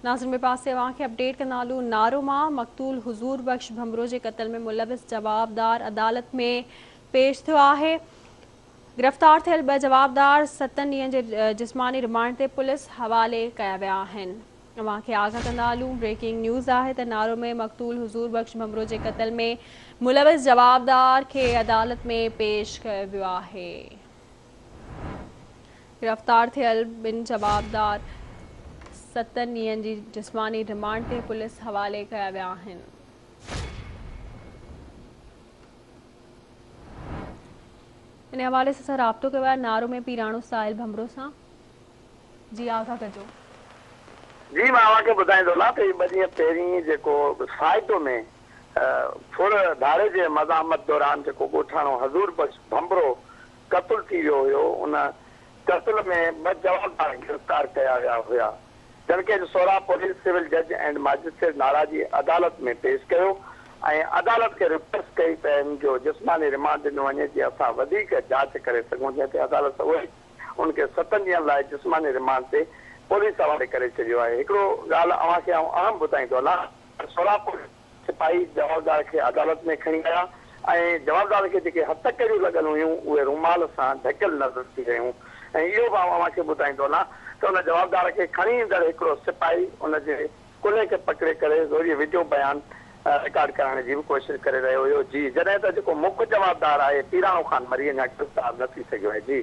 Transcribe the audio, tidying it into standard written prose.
ناظرين ٻئي پاسي اوهان کي اپڊيٽ ڪندا هلون نارو مان مقتول حضور بخش ڀنڀرو جي قتل ۾ ملوث جوابدار عدالت ۾ پيش ٿيو آهي گرفتار ٿيل ٻه جوابدار ستن ڏينهن جي جسماني رمانڊ تي پوليس حوالي ڪيا ويا آهن اوهان کي آگاهه ڪندا هلون بريڪنگ نيوز آهي ته نارو ۾ مقتول حضور بخش ڀنڀرو جي قتل ۾ ملوث جوابدار کي عدالت ۾ پيش ڪيو ويو آهي. گرفتار ٿيل ٻن جوابدار ستن ڏينهن جي جسماني رمانڊ تي پوليس حوالي ڪيا ويا آهن. ان حوالي سان اسان رابطو ڪيو آهي نارو ۾ پيراڻو ساحل ڀنڀرو سان جي آگاهه ڪجو. جي مان اوهان کي ٻڌائيندو هلان ته هي ٻه ڏينهن پهرين جيڪو سائتو ۾ ڦر ڌاڙي جي مزاحمت دوران جيڪو ڳوٺاڻو حضور بخش ڀنڀرو قتل ٿي ويو هيو ان قتل ۾ ٻه جوابدار گرفتار ڪيا ويا هيا جن کي اڄ سهراب پوليس سول جج اينڊ ماجسٽريٽ نارا جي عدالت ۾ پيش ڪيو ۽ عدالت کي رڪويسٽ ڪئي ته ان جو جسماني رمانڊ ڏنو وڃي جيئن اسان وڌيڪ جاچ ڪري سگهون جنهن تي عدالت اهي ان کي ستن ڏينهن لاء جسماني رمانڊ تي پوليس حوالي ڪري ڇڏيو آهي هڪڙو ڳالهه اوهان کي آئون اهم ٻڌائيندو هلان ته سهراب پوليس سپاهي جوابدار کي عدالت ۾ کڻي آيا ۽ جوابدار کي جيڪي هٿڪڙيون لڳل هيون اهي رومال سان ڍڪيل نظر ٿي رهيون ۽ اهو به آئون اوهان کي ٻڌائيندو هلان ته ان جوابدار کي کڻي ايندڙ هڪڙو سپاهي ان جي ڪلهي کي پڪڙي ڪري زوريء وڊيو بيان رڪارڊ ڪرائڻ جي به ڪوشش ڪري رهيو هيو جي جڏهن ته جيڪو مک جوابدار آهي پيراڻو خان مري اڃا گرفتار نه ٿي سگهيو آهي جي.